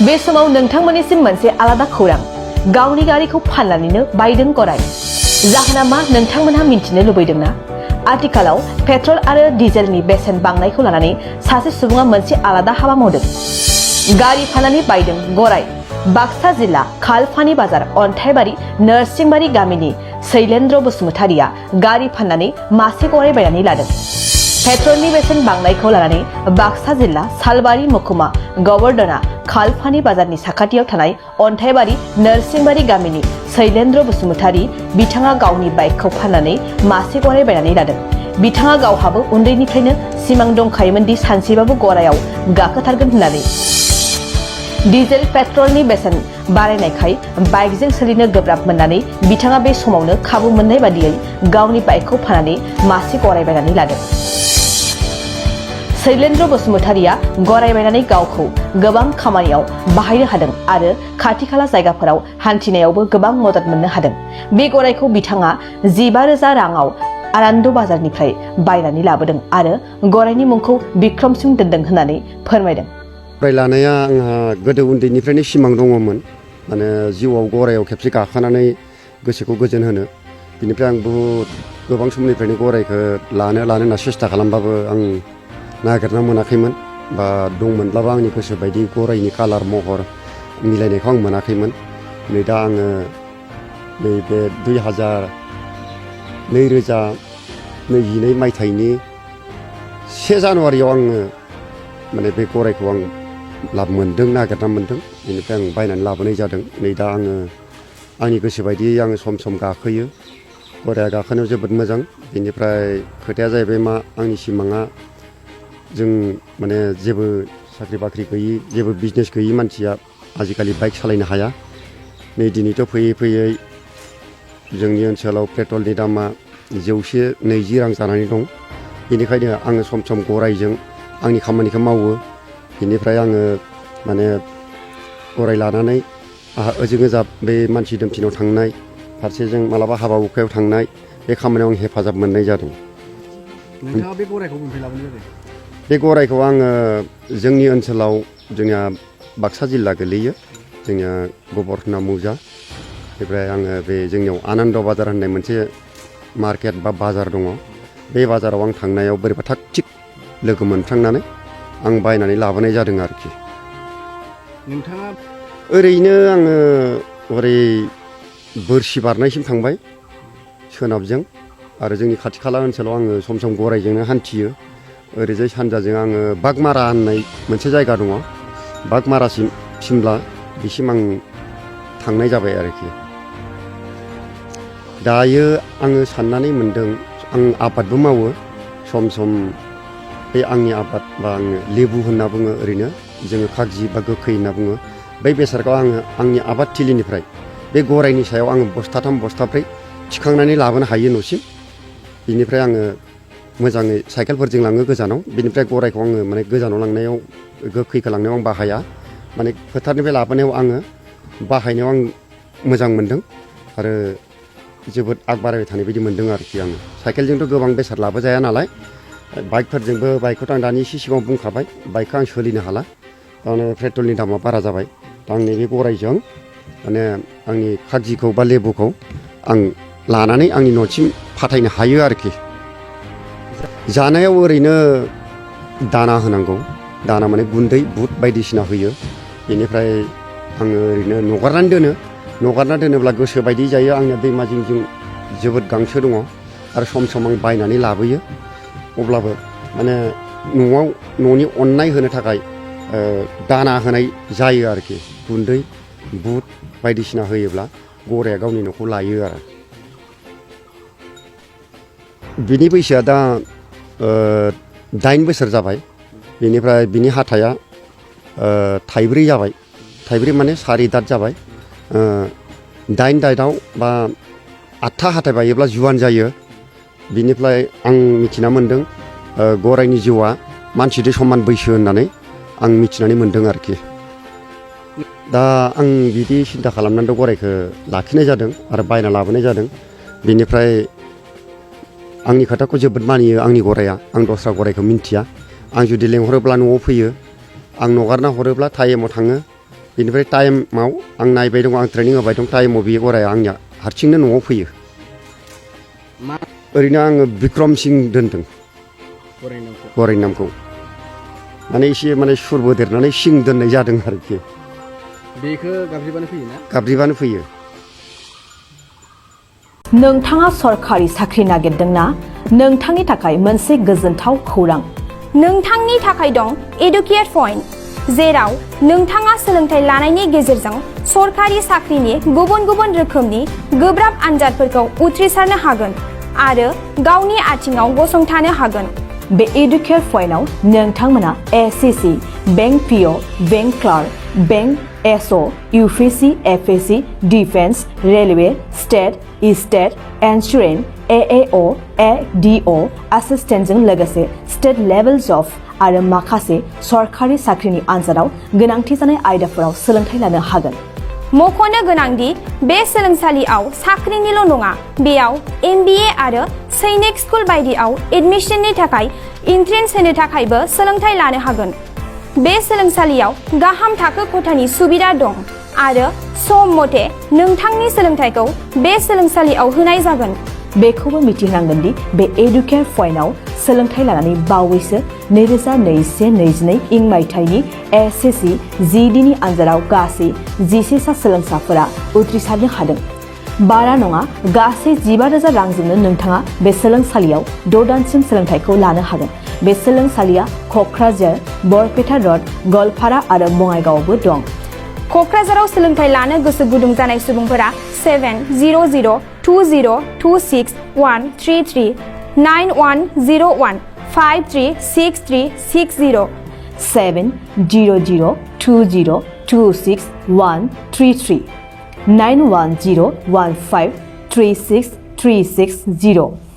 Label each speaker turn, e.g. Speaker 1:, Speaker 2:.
Speaker 1: बे समाव नोंथांमोननिसिम मोनसे आलादा खौरां गावनि गारिखौ फाननानैनो बायदों गराय जाहोना मा नोंथांमोनहा मिन्थिनो लुबैदोंना आथिखालाव पेट्रल आरो डिजेलनि बेसेन बांनायखौ लानानै सासे सुबुङा मोनसे आलादा हाबा मावदों गारि फाननानै बायदों गराय बाक्सा जिल्ला खालपानि बाजार अन्थाइबारि नरसिंबारि गामिनि शैलेन्द्र बसुमतारिया गारि फाननानै मासे गराय बायनानै लादों पेट्रलनि बेसेन बांनायखौ लानानै बाक्सा जिल्ला सालबारि महकुमा गवर्नरआ खालपानि बाजारनि साखाथियाव थानाय अन्थाइबारि नरसिंबारि गामिनि शैलेन्द्र बसुमतारि बिथाङा गावनि बाइकखौ फाननानै मासे गराय बायनानै लादों बिथाङा गावहाबो उन्दैनिफ्रायनो सिमां दंखायोमोन दि सानसेबाबो गरायाव गाखोथारगोन होननानै डिजेल पेट्रलनि बेसेन बारायनायखाय बाइकजों सोलिनो गोब्राब मोननानै बिथाङा बे समावनो खाबु मोननाय बादियै गावनि बाइकखौ फाननानै मासे गराय बायनानै लादों शैलेन्द्र बसुमतारिया गराय बायनानै गावखौ गोबां खामानियाव बाहायनो हादों आरो खाथि खाला जायगाफोराव हान्थिनायावबो गोबां मदद मोननो हादों बे गरायखौ बिथाङा 15,000 राङाव आनन्द बाजारनिफ्राय बायनानै लाबोदों आरो गरायनि मुंखौ बिक्रम सिंह दोनदों होननानै फोरमायदों
Speaker 2: गराय लानाया आंहा गोदो उन्दैनिफ्रायनो सिमां दङमोन माने जिउआव गरायाव खेबसे गाखोनानै गोसोखौ गोजोन होनो बिनिफ्राय आं बहुत गोबां समनिफ्रायनो गरायखौ लानो होनना सेस्था खालामबाबो आं नागिरना मोनाखैमोन बा दंमोनब्लाबो आंनि गोसो बायदि गरायनि कालार महर मिलायनायखौ आं मोनाखैमोन नै दा आङो नैबे 2022 मायथाइनि 1 जानुवारियाव आङो माने बे गरायखौ आं मोनदों नागिरना मोनदों बेनिफ्राय आं बायनानै लाबोनाय जादों नै दा आङो आंनि गोसो बायदियै आङो सम सम गाखोयो गराया गाखोनायाव जोबोद मोजां बेनिफ्राय खोथाया जाहैबाय मा आंनि सिमाङा जों माने जेबो साख्रि बाख्रि गैयि जेबो बिजनेस गैयि मानसिया आजिखालि बाइक सालायनो हाया नै दिनैथ' फैयै फैयै जोंनि ओनसोलाव पेट्रलनि दामा 120 रां जानानै दं बेनिखायनो आङो सम सम गरायजों आंनि खामानिखौ मावो बेनिफ्राय आङो माने गराय लानानै आहा ओजों ओजा बे मानसि दोमसिनाव थांनाय फारसेजों मालाबा हाबा हुखायाव थांनाय बे खामानियाव आं हेफाजाब मोननाय जादों
Speaker 3: नोंथाङा बे गरायखौ बबेनिफ्राय लाबोनाय जादों
Speaker 2: बे गरायखौ आङो जोंनि ओनसोलाव जोंनिया बाक्सा जिल्ला गोलैयो जोंनिया गबरना मौजा बेनिफ्राय आङो बे जोंनियाव आनन्द बाजार होननाय मोनसे मार्केट बा बाजार दङ बे बाजाराव आं थांनायाव बोरैबा थाग थिग लोगो मोनफ्रांनानै आं बायनानै लाबोनाय जादों आरोखि
Speaker 3: नोंथाङा
Speaker 2: ओरैनो आङो ओरै बोरसि बारनायसिम थांबाय सोनाबजों आरो जोंनि खाथि खाला ओनसोलाव आङो सम सम गरायजोंनो हान्थियो ओरैजाय सानजाजों आङो बागमारा होननाय मोनसे जायगा दङ बागमारासिम सिमला बिसिम आं थांनाय जाबाय आरोखि दायो आङो साननानै मोनदों आं आबादबो मावो सम सम बे आंनि आबाद बा आङो लेबु होनना बुङो ओरैनो जोङो खागजि बा गोखै होनना बुङो बै बेसादखौ आङो आंनि आबाद थिलिनिफ्राय बे गरायनि सायाव आङो बस्थाथाम बस्थाब्रै थिखांनानै लाबोनो हायो न'सिम बिनिफ्राय आङो मोजाङै साइकेलफोरजों लाङो गोजानाव बिनिफ्राय गरायखौ आङो माने गोजानाव लांनायाव गोखैखौ लांनायाव आं बाहाया माने फोथारनिफ्राय लाबोनायाव आङो बाहायनायाव आं मोजां मोनदों आरो जोबोद आग बारायबाय थानाय बायदि मोनदों आरोखि आङो साइकेलजोंथ' गोबां बेसाद लाबोजाया नालाय बाइकखौथ' आं दानि एसे सिगाङाव बुंखाबाय बाइकखौ आं सोलिनो हाला माने पेट्रलनि दामा बारा जाबाय दा आं नैबे गरायजों माने आंनि खागजिखौ बा लेबुखौ आं लानानै आंनि न'सिम फाथायनो हायो आरोखि जानायाव ओरैनो दाना होनांगौ दाना माने गुन्दै बुट बायदिसिना होयो बेनिफ्राय आङो ओरैनो नगारना दोनोब्ला गोसो बायदि जायो आंनिया दैमा जिं जिं जोबोद गांसो दङ आरो सम सम आं बायनानै लाबोयो अब्लाबो माने न'आव न'नि अननाय होनो थाखाय दाना होनाय जायो आरोखि गुन्दै बुट बायदिसिना होयोब्ला गराया गावनि न'खौ लायो आरो बिनि बैसोआ दा 8 बोसोर जाबाय बेनिफ्राय बिनि हाथाया थाइब्रै जाबाय थाइब्रै माने 4 दात जाबाय 8 दातआव बा 8था हाथाय बायोब्ला जुवान जायो बिनिफ्राय आं मिथिना मोन्दों गरायनि जिउआ मानसिजों समान बैसो होननानै आं मिथिनानै मोन्दों आरोखि दा आं बिदि सिन्था खालामनानै गरायखौ लाखिनाय जादों आरो बायना लाबोनाय जादों बिनिफ्राय आंनि खोथाखौ जोबोद मानियो आंनि गराया आं दस्रा गरायखौ मिन्थिया आं जुदि लेंहरोब्ला न'आव फैयो आं नगारना हरोब्ला टाइमाव थाङो बेनिफ्राय टाइमाव आं नायबाय दं आं ट्रेनिं होबाय दं टाइमाव बे गराया आंनिया हारसिंनो न'आव फैयो
Speaker 3: मा
Speaker 2: ओरैनो आङो बिक्रम सिं दोनदों
Speaker 3: गरायनि नामखौ
Speaker 2: गरायनि नामखौ माने एसे माने सुरबो देरनानै सिं दोननाय जादों आरोखि
Speaker 3: बेखौ गाबज्रिबानो फैयोना
Speaker 2: गाबज्रिबानो फैयो
Speaker 1: नोंथाङा सरखारि साख्रि नागिरदोंना नोंथांनि थाखाय मोनसे गोजोनथाव खौरां
Speaker 4: नोंथांनि थाखाय दं एडुकेट पइन्ट जेराव नोंथाङा सोलोंथाइ लानायनि गेजेरजों सरखारि साख्रिनि गुबुन गुबुन रोखोमनि गोब्राब आनजादफोरखौ उथ्रिसारनो हागोन आरो गावनि आथिङाव गसंथानो हागोन
Speaker 1: बे एडुकेट पइन्टआव नोंथांमोना SSC bank PO bank clerk bank SO UPSC FSC defence railway state state insurance AAO ADO एसिस्टेन्टजों लोगोसे स्टेट लेभेल जब आरो माखासे सरखारि साख्रिनि आनजादाव गोनांथि जानाय आयदाफोराव सोलोंथाइ लानो हागोन
Speaker 4: मख'नो गोनांदि बे सोलोंसालियाव साख्रिनिल' नङा बेयाव MBA आरो सैनिक स्कुल बायदियाव एडमिशननि थाखाय एन्ट्रेन्स होनो थाखायबो सोलोंथाइ लानो हागोन बे सोलोंसालियाव गाहाम थाखो खथानि सुबिदा दं आरो सम मथे नोंथांनि सोलोंथाइखौ बे सोलोंसालियाव होनाय जागोन
Speaker 1: बेखौबो मिथिनांगोन दि बे एडुकेट पइन्टआव सोलोंथाइ लानानै बावैसो 2021-22 इं मायथाइनि एसएससि जिडिनि आनजादाव गासै 11 सा सोलोंसाफोरा उथ्रिसारनो हादों बारा नङा गासै 15,000 रांजोंनो नोंथाङा बे सोलोंसालियाव 6 दानसिम सोलोंथाइखौ लानो हागोन बे सोलोंसालिया क'क्राझार बरपेटा रड गवालपारा आरो बङाइगावआवबो दं
Speaker 4: क'क्राझाराव सोलोंथाइ लानो गोसो गुदुं जानाय सुबुंफोरा 70020261133 9101 536360
Speaker 1: 70020261133 9101536360